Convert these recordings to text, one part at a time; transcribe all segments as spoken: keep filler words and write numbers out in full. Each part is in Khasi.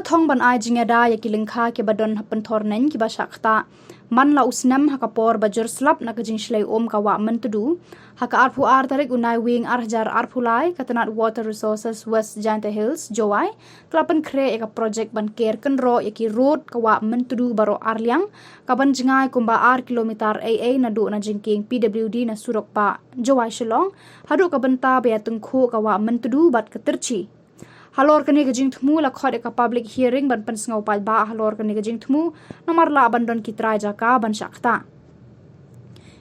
thong ban ai jingïada ïa ki lyngkha kiba don ha pynthor neng kiba shah ktah man la u snem ha ka por ba jur slap na ka jingshlei um ka Wah Myntdu. Ha ka arphew ar tarik u Naiwieng ar hajar arphew lai, ka tnat Water Resources West Jaintia Hills, Jowai, ka la pynkhreh ïa ka projek ban ker kynroh ïa ki rud ka Wah Myntdu baroh ar liang, ka ban jngai kumba ar kilometer ei ei naduh na jingkieng P W D na surok bah Jowai Shillong haduh ka bynta ba ïa tyngkhuh ka Wah Myntdu bad ka Tyrchi. Halor kane ka jingthmu la khot ïa ka public hearing ban pynsngew paidbah halor kane ka jingthmu, namar lah ban don ki trai jaka ban shah ktah.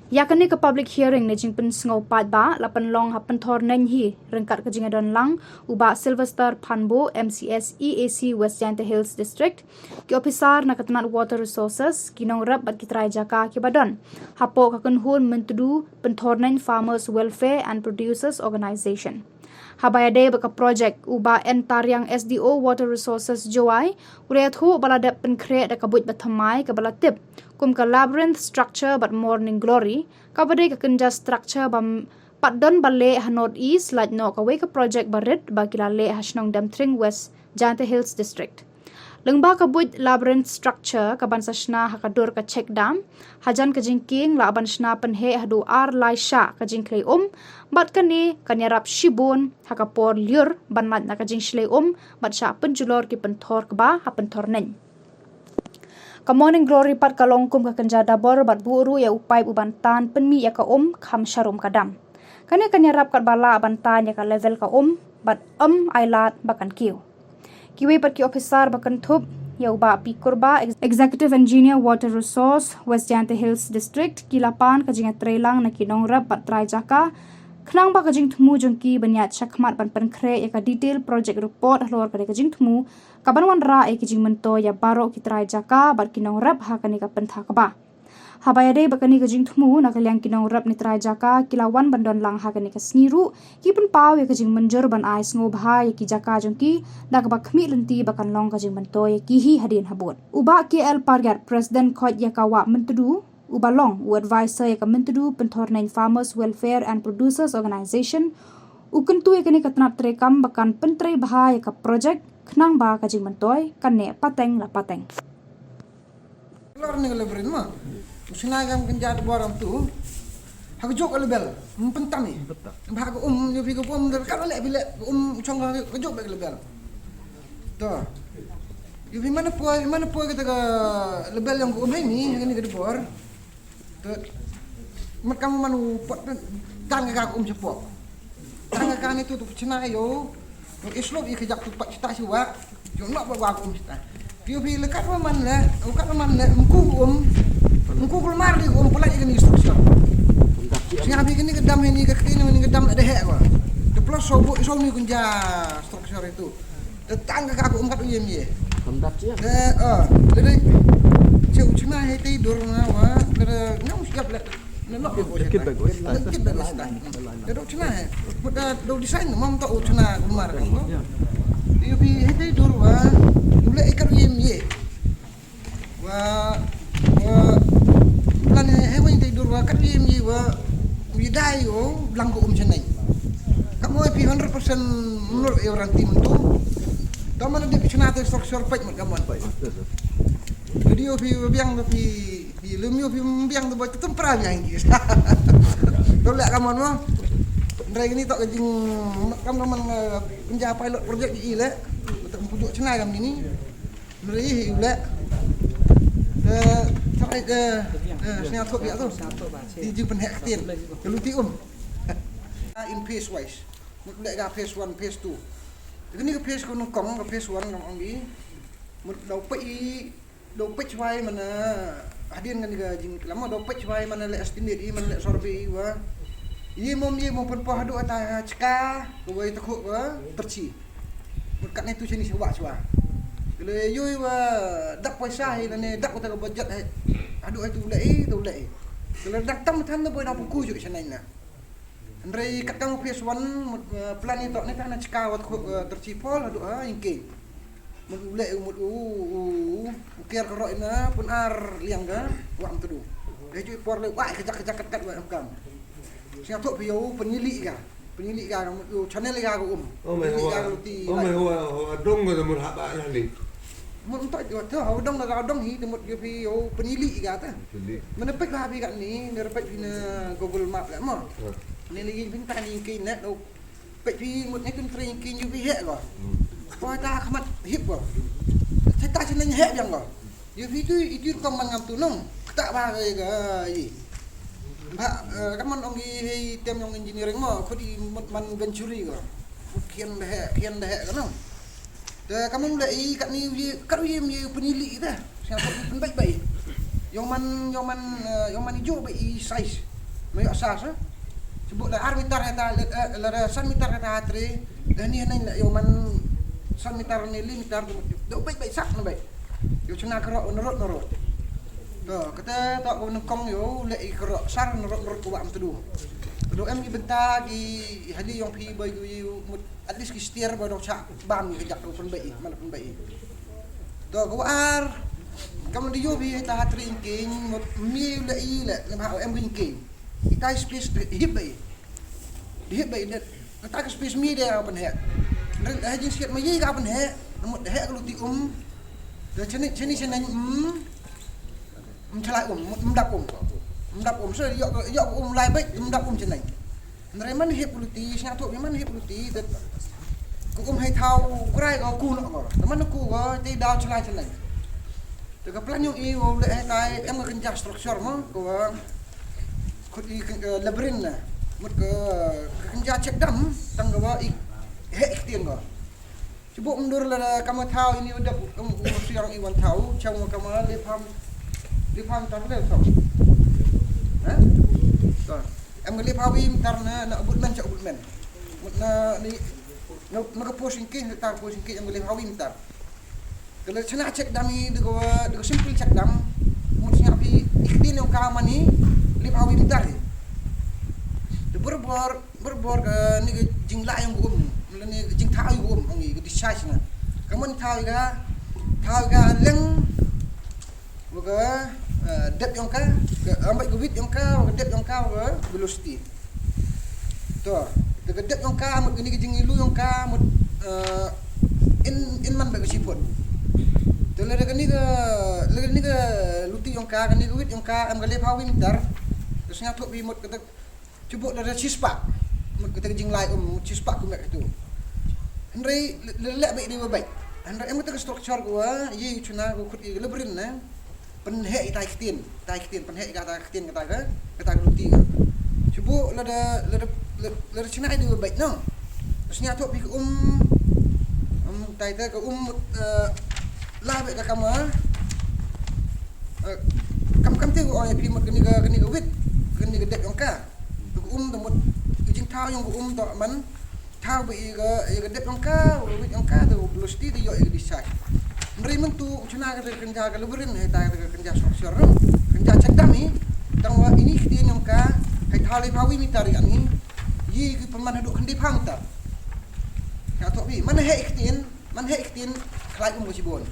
Ïa kane ka public hearing ne jingpynsngew paidbah la pynlong ha pynthor neng hi ryngkat ka jingïadon lang u Bah Sylvester Phanbo, M C S E A C West Jaintia Hills District, ki ophisar na ka tnat Water Resources, ki nongrep bad ki trai jaka kiba don hapoh ka kynhun Myntdu Pynthorneng Farmers Welfare and Producers Organisation. Haba ïadei bad ka projek, u Bah N Tariang, S D O Water Resources Jowai, u la ïathuh ba la dep pynkhreh da ka buit ba thymmai kaba la tip kum ka Labyrinth Structure bad Morning Glory, kaba dei ka kynja structure ba m-, pat don ba leh ha North East, lait noh kawei ka projek ba rit ba ki la leh ha shnong Demthring, West Jaintia Hills District. Lyngba ka buit Labyrinth Structure ka ban sa shna ha ka dur ka check dam, hajan ka jingkieng lah ban shna pynheh haduh ar lai shah ka jingkhlei um, bad kane kan ïarap shibun ha ka por lyiur ban lait na ka jingshlei um bad shah pynjulor ki pynthor kba ha pynthor neng. Ka Morning Glory pat ka long kum ka kynja dabor bad buh ruh ïa u paip u ban tan pynmih ïa ka um kham sharum ka dam. Kane kan ïarap katba lah ban tan ïa ka level ka um bad ym ailad ba kan kiew. Kiwei pat ki ophisar ba kynthup ïa u Bah P Kurbah, Ex-, Executive Engineer Water Resource West Jaintia Hills District, ki la pan ka jingïatreilang na ki nongrep bad trai jaka khnang ba ka jingthmu jong ki ban ïaid shakhmat ban pynkhreh ïa ka detail project report halor kane ka jingthmu, ka ban wanrah ïa ki jingmyntoi ïa baroh ki trai jaka bad ki nongrep ha kane ka pynthor kba. Haba ïadei bad kane ka jingthmu, na ka liang ki nongrep ne trai jaka ki la wan ban don lang ha kane ka sngi ruh, ki pynpaw ïa ka jingmynjur ban ai sngewbha ïa ki jaka jong ki da kaba khmih lynti ba kan long ka jingmyntoi ïa ki hi hadien habud. U Bah K L Pariat, President Khoit ïa ka Wah Myntdu, uba long u advisor ïa ka Myntdu Pynthorneng Farmers Welfare and Producers Organisation, u kyntu ïa kane ka tnat treikam ba kan pyntrei bha ïa ka projek khnang ba ka jingmyntoi kan neh pateng la pateng. Lor ni ka level ma. Usna gam kan jat bor am tu. Ha ka jok ka level. Ym pyntam i. Ba ha ka um, ïa phi ka um, ka leh phi leh, ka um chong ka, ka jok bad ka level. To. Ïa phi mana poi, mana poi kata ka level jong ka um hei ni, ha ka ni ka dbor. To. Mat kam man u pot tang ka ka um shapoh. Tang ka ka ni tu tu chna ïa u. Ïa slope ïa ka jak tu pat sita siwa. Ïa nok ba wa um sita. Phi phi le kat wa man le, u kat wa man le, mku um. Mku kulmar li um pala ïa ni structure. Sing abi kini ka dam ini ka kini ni ka dam le deh wa. Te plus so bu so ni kunja structure itu. Te tang ka ka um kat u yem ye. Te eh le de. Che u chna he te dur na wa. Le de ngam siap le. Kit bag wis. Kit bag wis. Te dok chna he. Put da dok design mam to u chna kumar kan ko. Yu bi he te dur wa. Ule ikat yim ye. Wa wa plan he he wa te dur wa kat yim ye wa. Wi dai o blang ko um chenai. Kamu pi hundred percent menurut e orang tim tu. Taman di chna te structure pek mat kamu. Jadi yu bi biang pi Pi lum yu pi mbiang tu ba tu pra biang ki. To leh ka mon mo. Ndrai kini to ka jing kam ka man, eh, penja pilot project i leh. Betul pujuk chna kam kini. Ndrai i leh. Eh, sampai eh, eh, snia thok ya tu. Di jing penhek tin. Kelu ti um. In phase wise. Mut leh ka phase one, phase two. Kini ka phase ko nong kong, ka phase one nong ong i. Mut dau pe i Dau peit wai mana hadien kan ka jing lama dau peit wai mana le estimate i mana le survey i wa. Ye mom ye mom pun poh hadu ata chka ko wai takhu ko terchi. Mut kat ni tu sini sewa sewa. Kele yoi wa dak paisa hi lane dak uta ka budget hi. Hadu ai tu le i tu le i. Kele dak tam than tu boy na puku ju sana ina. Hynrei kat kang phase one mut, eh, plan ito ni kan chka wat khu, eh, terchi pol hadu ha ingke. Mut u le mut u, u, u ker ka roi na pun ar liang ka wa am tedu. Dei ju por le wa ka jak ka jak kat kat wa am kam. Sia thok phi yo penyili ka. Penyili ka mut u channel ka ka um. Oh, mai Penyili ka wa. Ka luti Oh, lai. Mai wa, wa dong ka mut haba lah ni. Mut mynta ïa to ha u dong da u dong hi te mut ïa phi ïa u pynïli ïa ka te. Pynïli. Mynta peit ba phi katni, ne peit phi na Google Map leh mo. Ne lei phi mynta ni kine ne peit phi mut ne kun trei kine ïa phi heh ko. Ko ta khmat hip ko. Te ta sien heh biang ko. Ïa phi tu itu rukom man ngam tu nong. Kata ba ka i. Ba ka man ong i hei tem ong engineering mo, khot i mut man venturi ko. Khian da heh, khian da heh ko nong. Te ka mut leh i katni ïa, kat ïa ïa pynïli i te. Sngap pynbeit beit. Ïong man, ïong man, ïong man i ju beit i size. Ma ïoh size. Shu buh da ar meter hata, lada san meter hata hatre. Da ni nai ïong man san meter ni li meter tu. Da beit beit sak na beit. Ïong chuna kero narot narot. To, kata to ko nyngkong ïong leh i kero sar narot narot ko wa am tu. To em i bynta ki hali ïong phi beit ïong mut at least ki steer ba dong chah bam ki jak pynbeit i, man pynbeit i. To ko ar kam di ïoh bi ta hat ring king mut mi le i le ne ba em ring king. Ita space di hip beit. Di hip beit ne ta ka space mi de ka pynheh. Ren ha jing siat ma yi ka pynheh. Mut heh ka luti um. Da chini chini chini um. Mchalai um, mdap um. Mdap um so yok yok um lai beit mdap um chini. Nre man hip luti, sngap tu man hip luti, dat ku um hei thau krai ko ku no ko. Teman ku ko te daw chlai chlai. Te ka plan yung i wo le hei tai em ka kynja structure mo ko. Khut i labyrinth na. Mut ka kynja check dam tang ko i hei ktien ko. Chubu mdur la kama thau ini udah um siang iwan thau chang kama lipam lipam tar le thau. Ha? Em ngi lip hawi mtar na na abut men cha abut men. Mut na ni na ka posing ki ta posing ki em ngi lip hawi mtar. Kala chana check dam i de ko de ko simple check dam. Mut sngap i ikti ne ka mani lip hawi mtar. De berbor berbor ka ni ka jingla yang gum, ni ka jingtha yang gum ong i ka discharge na. Ka man tha ka tha ka leng Wa ka dep yong ka, ka ambai ka wit yong ka, wa ka dep yong ka, wa ka velocity. To, da ka dep yong ka mut kani ka jingilu yong ka mut in in man ba ka siput. To lada kani ka lada kani ka luti yong ka, kani ka wit yong ka am ka le phaw wi mitar. Ka snga thok wi mut ka Chubu lada chispah. Mut kata ka jinglai um chispah ku met katu. Hynrei lada leh beit dei wa beit. Hynrei em kata ka structure ku wa ye u chuna ku khut i ka lebrin na. Pynheh i tai ktien, tai ktien pynheh i kata ktien kata ka kata ka luti ka. Chubu lada lada lada chuna i dei wa beit no. Snya thok pi ka um um tai ta ka um la beit ka kama. Kam kam te ku ong pi mut kani ka kani ka wit kani ka dep yong ka. Ka um da mut ka jingthaw yong ka um da man thaw ba i ka i ka dep yong ka, i ka wit yong ka da velocity da ïoh i ka discharge. Mri myntu chuna ka kynja ka lebrin hei ta ka kynja structure ro kynja check dam i tang wa ini ktien yong ka hei thaw le phaw wi mitar i ani yi ki pynman haduh khyndai phaw mitar. Ka thok wi man hei ktien Man heh ktien khlai um ka shibun.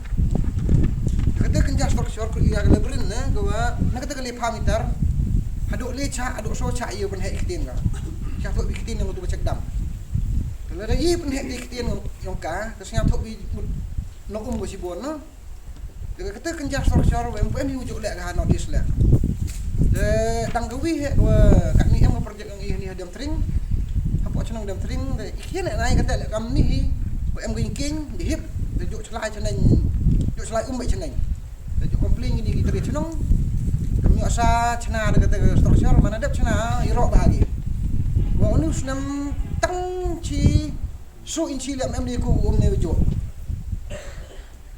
Kata kynja structure ka ïa ka lebrin ne ka wa na kata ka le phaw mitar. Haduh le cha haduh so cha ïa ban heh ktien ka. Cha thok bi ktien nang tu ka check dam. Lada ïa ban heh ktien yong ka ka snga thok bi nong um ka shibun no. Kata kynja structure wa em pu em ïa u juk leh ka ha notice leh. Te tang ka wi heh wa katni em ka project yong i hani ha Diamtring. Hapoh chnong Diamtring te i khie ne nai kata leh kam ni hi. Wa em ka ïing king di hip te juk chlai chneng juk chlai um bai chneng. Te juk complain ni ki tre chnong. Kam ïoh sa chna da kata ka structure mana dep chna i rok ba ha ki. Wa uni u snem tang chi su inchi leh em ni ku um ne juk.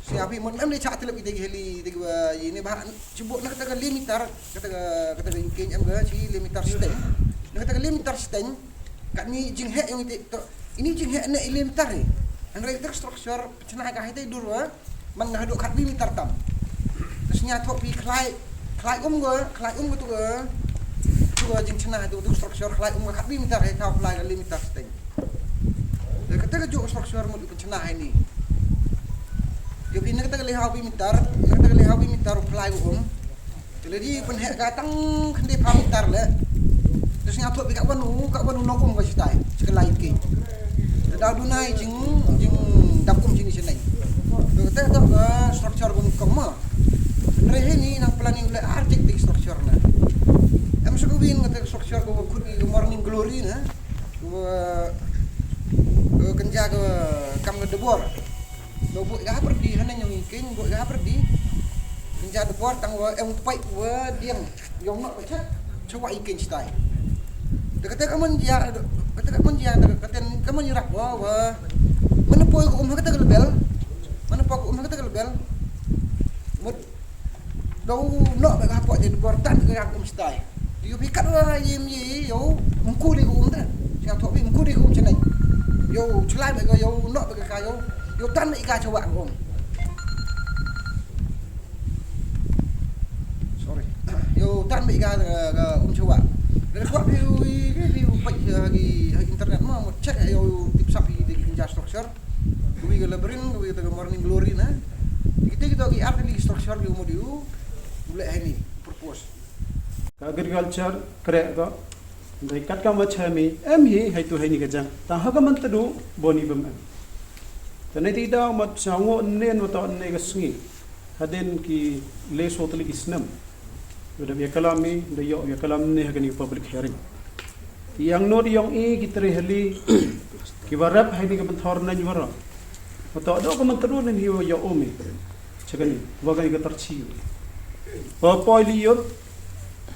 Sngap i mut em ni cha tlep i dei heli dei ba i ni ba chubu na kata ka le mitar kata ka kata ka ïing king em ka chi le mitar steng. Na kata ka le mitar steng katni jingheh yong i te to ini jingheh ne i le mitar i. Hynrei kata ka structure chna ka hei te dur wa man na haduh khat wi mitar tam. Sngap thok pi khlai khlai um ga khlai um ga tu ga tu ga jingchna tu tu structure khlai um ga khat wi mitar hei thaw khlai ka le mitar steng. Te kata ka juk structure mut Chna hai ni. Ïa phi na kata ka le haw wi mitar, na kata ka le haw wi mitar u khlai u um. Te lada pynheh ka tang khyndai phaw mitar le. Te sngap thok bi ka wan u, ka wan u nok um ka shitai, shi ka lai ki. Te da dunai jing jing dap um jing ni shnai. Te kata ka structure kum kum ma. Hynrei heini nang planning u leh architect structure na. Em sa ka win kata structure ka khut ka Morning Glory na. Ka, ka kynja ka kam ka debor. Ka buh ka hapyrdi hana nyong i king buh ka hapyrdi. Kynja debor tang wa em pai wa diang. Yong nok ba chat. Chawa i king stai. Da kata ka mon jia, kata ka mon jia, da kata ka mon jia rak wa wa. Mana poi ka um ha kata ka lebel. Mana poi ka um ha kata ka lebel. Mut. Dau nok ba ka poi de bor tan ka um stai. Yu pi kat wa yim yi yo. Mku de ka um da. Sia thok bi mku de ka um chenai. Yo chlai ba ka yo nok ba ka ka yo. Yo tan ba i ka chawa ka um. Sorry. Yo tan ba i ka ka um chawa. Dari kwak view i view page ha ki ha internet ma mo check yo tip sap i de ki kynja structure. Wi ka labyrinth wi ka Morning Glory na. Kita kita ki artili structure ki mo diu. Uleh hani propose. Ka agriculture kreh ko. Dei kat ka ma chami em hi hai tu hai ni ka jang. Ta ha ka man tadu boni bem em. Ta nei ti da mat sa ngo nen wa ta nei ka sngi. Hadin ki le so tali ki snem. Wa da ya kalam mi da yo ya kalam ne ha ka ni public hearing. Yang no di yong i ki tre hali ki warap hai ni ka man thor na ni waro. Wa ta do ka man tadu nen hi wa yo umi. Chakani wa ka ni ka tarchi. Pa poi li yot.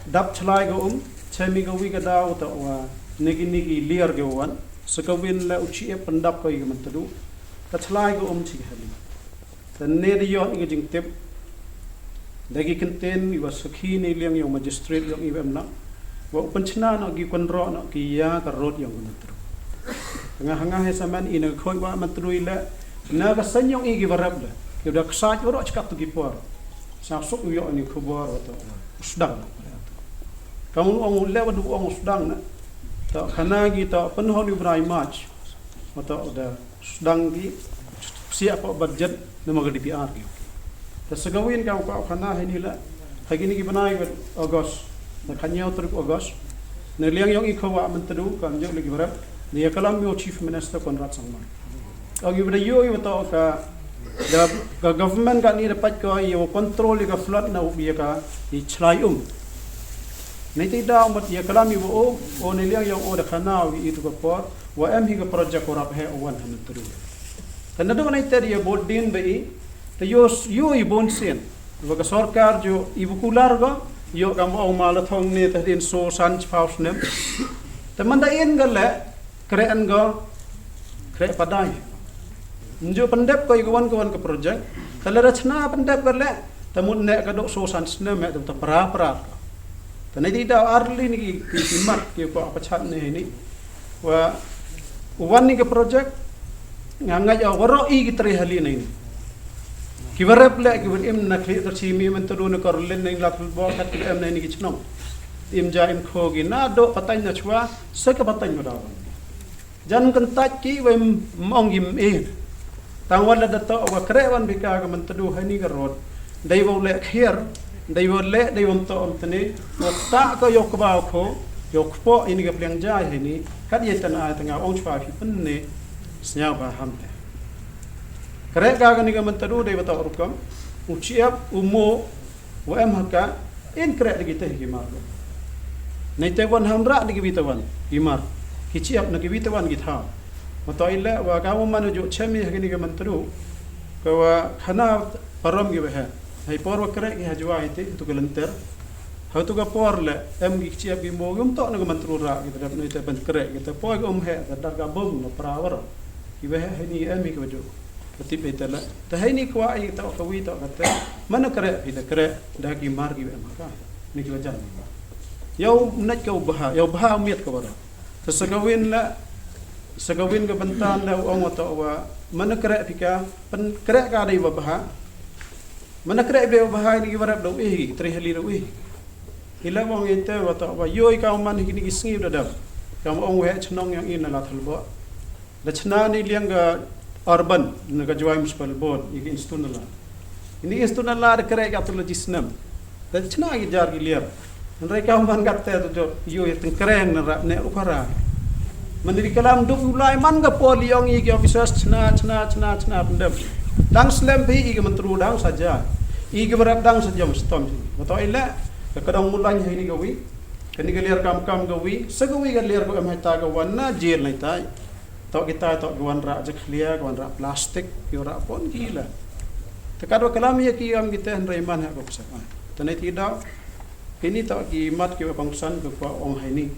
Dap chlai ka um, chemi ka wi ka daw ta wa niki niki liar ka wan, sa ka win la u chi e pandap ka i ka man tadu, ta chlai ka um chi ka hali. Ta ne da yon i ka jingtip, da ki kenten i wa sakhi ne liang yong magistrate yong i wa em na, wa u panchna na ki kwan ro na ki ya ka rot yong ka man tadu. Nga hanga he saman i na ka khoi wa man tadu i la, na ka san yong i ki wa rap la, ki da ksaj wa ro chkat tu ki por. Sa suk u yo ni khubor wa ta. Sdang. Kamu ong le wa du ong sdang na. Ta khana gi ta penhon u brai March. Wa ta da sdang gi sia pa budget na ma ga D P R gi. Ta sagawin ka ka khana hai ni la. Hai gi ni gi bnai wa August. Na khanyo tarik August. Na liang yong i khawa man tadu kan jo lagi barat. Ni ya kalam yo Chief Minister Conrad Sangma. Ong i bada yo i wa ta ka da ka government ka ni da pat ka i wa control i ka flood na u bi ka i chlai um. Nei ti da mat ya kalam i wa o o ne liang yong o da khana i tu ka por wa em hi ka project wa rap he o wan han tru. Kan da do nei te ya bod din ba i te yo yo i bon sen wa ka sorkar jo i bu kular ga yo ka mo ma la thong ne te din so san chpaus nem. Te man da in ga le Kre an go kre padai. Nju pendep ko i ka wan ka wan ka project. Ta le rachna pendep ka le. Ta mut ne ka dok so san snem me ta pra pra. Ta ne di da arli ni ki ki mat ki ko apa chat ne ni. Wa wan ni ka project. Nga ngai ja waro i ki tre hali ne ni. Ki warep le ki wan im na kli ta si mi men tu ne ko len ne la bo kat ki em ne ni ki chnong. Im ja im kho gi na do patang na chwa se ka patang ma da wan. Jan kan tat ki wei mong im e. Tang wan la da to wa kre wan bika ka man tadu hani ka rot. Dai wa le kher, dai wa le dai wa to am tane. Wa ta ka yok ba ko yok po ini ka pliang jai hani. Kat ye tan ai tanga ong chwa phi penne. Snya ba ham te. Kre ka ni ka man tadu dai wa to rukam. U chiap u mo Wa em ha ka in kreh da kita hi ki mar. Nei te wan hamra da ki bitawan ki mar. Ki chiap na ki bitawan ki thaw. Ma to ile wa ka wa man ju chemi ha kini ka man tru. Ka wa khana parom ki wa he. Hai por wa kreh ki ha jwa hi te tu ka lenter. Ha tu ka por le em ki chiap ki mo yum to na ka man tru ra ki ta nei te ban kreh ki ta poi ka um he ta dar ka bom na pra wa ro. Ki wa he ni em ki wa ju. Ka tip ita la. Ta hai ni kwah i ta ka wi ta ka te. Mana kre pi da kre da ki mar ki em ka. Ni ki wajan. Yau nat ka u baha, yau baha miat ka wara. Ta sa ka win la sa ka win ka bentan la u ong wa ta wa mana kre pi ka pen kre ka dai wa baha. Mana kre pi wa baha ni ki wara da u eh, tri hali da u eh. Ila ong ita wa ta wa yoi ka man hi ni ki sngi da da. Ka ong wa chnong yang in la thal ba. Da chna ni liang ka urban na ka Jowai Municipal Board i ki institut nala. Ini institut nala da kre ka tu la jisnem. Da chna ki jar ki liar. Nrai ka man ka te tu jo yo i tengkreng na ra ne ukara. Man di kalam duk ulai man ka pol yong i ki officers chna chna chna chna pendem. Dang slem phi i ka Myntdu dang sa ja. I ka Byrep dang sa jam stom. Ba to i leh ka dang mulai ha ini ka wi. Kani ka liar kam kam ka wi. Sa ka wi ka liar ko em hai ta ka wan na jil nai tai. To kita to ka wan rah jak khlia, ka wan rah plastik, ki rah pon ki la. Te ka do kalam ya ki am ki te hynrei man ha ko psa. Te nai ti daw. Kini to ki mat ki wa pangsan ki kwa ong hai ni.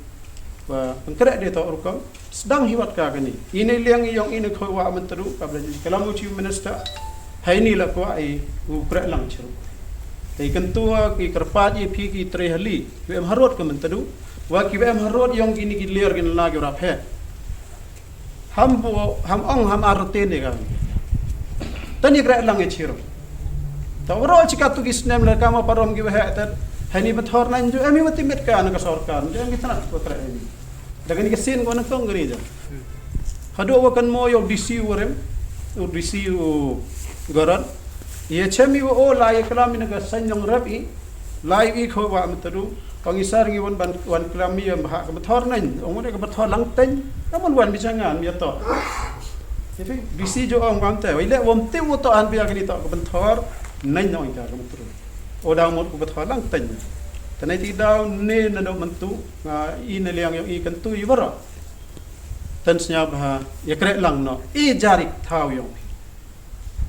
Wa pengkrek dia to rukom. Sedang hiwat ka kani. Ini liang yong ini khoi wa Myntdu ka bela kalam u Chief Minister. Hai ni la kwa i u krek lang chiru. Te kan tua ki kerpat i phi ki tre hali. Ki em harot ka Myntdu. Wa ki em harot yong kini ki liar kin la ki rap he. Ham bu ham ong ham ar te ne ka. Tani krek lang e chiro. Ta ro chika tu ki snem la kama parom ki wahek ta. Hani bathor nan ju emi wati met ka na ka sorkar. Ju emi tana ko krek ini. Da kani ka sin ko na kong gari ja. Hadu wa kan mo yo D C u rem. U D C u garan. Ye chemi u o la ye kalam ina ka sanyong rep i. Lai i khoi wa Myntdu. Pang isar ngi wan ban wan klam mi yam ha ka bathor nan. Ong ne ka bathor lang ten. Ka mon wan mi jangan mi to. Ifi bisi jo ong wan te. Wai le wam te u to an bia kani to ka bathor nan ong ka ka Myntdu. O dang mot ka bathor lang ten. Tanai ti daw ne na do Myntdu nga i na liang yong i kan tu i bara. Ten snya ba ya krek lang no. I jarik thau yong.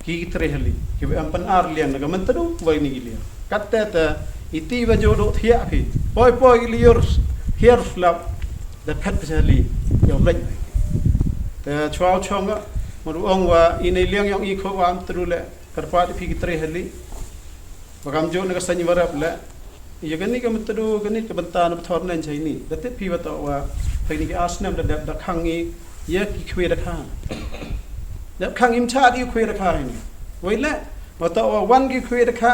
Ki tre hali ki wa em pan ar liang na ka Myntdu wa ni ki liang. Kat te te iti wa jo do thiak phi. Poi poi ki liur hiar flap da phet phet hali. Yo blek. Te chwa chong nga madu ong wa ini liang yong i khoi wa Myntdu le. Kerpat phi ki tre hali. Wa kam jo na ka sani wa rap le. Ya kani ka Myntdu kani ka benta na bathor nan chai ni. Da tip phi wa to wa phi ni ki ar snem da dep da khang i ya ki khwe da kha. Dep khang im cha di khwe da kha ni. Wai le wa to wa wan ki khwe da kha.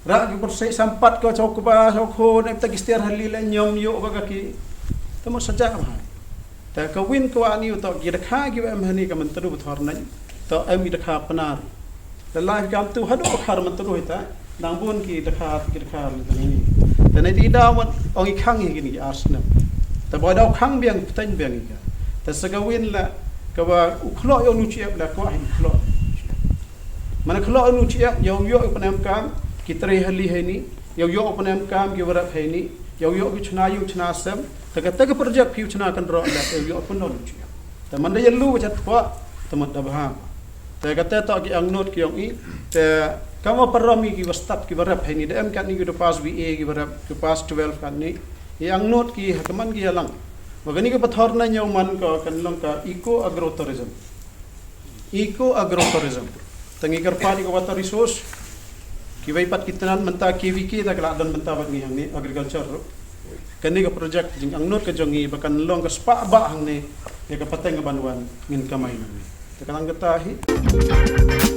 Ra ki por se sampat ko chok ba chok ko ne ta ki stiar hali le nyom yo ba ka ki. Ta mo saja ma. Ta ka win ka wa ni to ki da kha ki wa em hani ka Myntdu bathor nan. To em i da kha pnar. Da lai kam tu hadu ka khar Myntdu hita. Nang bun ki da kha ki da kha ni. Ta ne ti da wan ong i khang hi ni ar snem. Ta ba da khang biang pteng biang i ka. Ta sa ka win la ka wa u khlo yo nu chiap la ko hin khlo. Mana khlo nu chiap yo yo u pnem kam ki tre hali hani. Yo yo u pnem kam ki wa rap hani. Yo yo ki chna yu chna sem. Ta ka ta ka project phi u chna kan ro la yo yo pun nu chiap. Ta man da ya lu ka chat kwa ta mat da bha. Te kata to ki angnot ki yong i te kama parom i ki wa stad ki wa rep hani de em kat ni ki do pass B A ki wa rep ki pass twelve kat ni i angnot ki ha kaman ki yalang. Wa kani ka bathor nan yong man ko kan long ka eco agrotourism. Eco agrotourism. Tangi kerpat i ka water resource ki wei pat ki tenan menta K V K ta ka la don menta bad ngi hangne agriculture ru. Kani ka project jing angnot ka jong i ba kan long ka spah ba hangne ya ka pateng ka ban wan ngin kamai nangne. Te ka lang kata hi.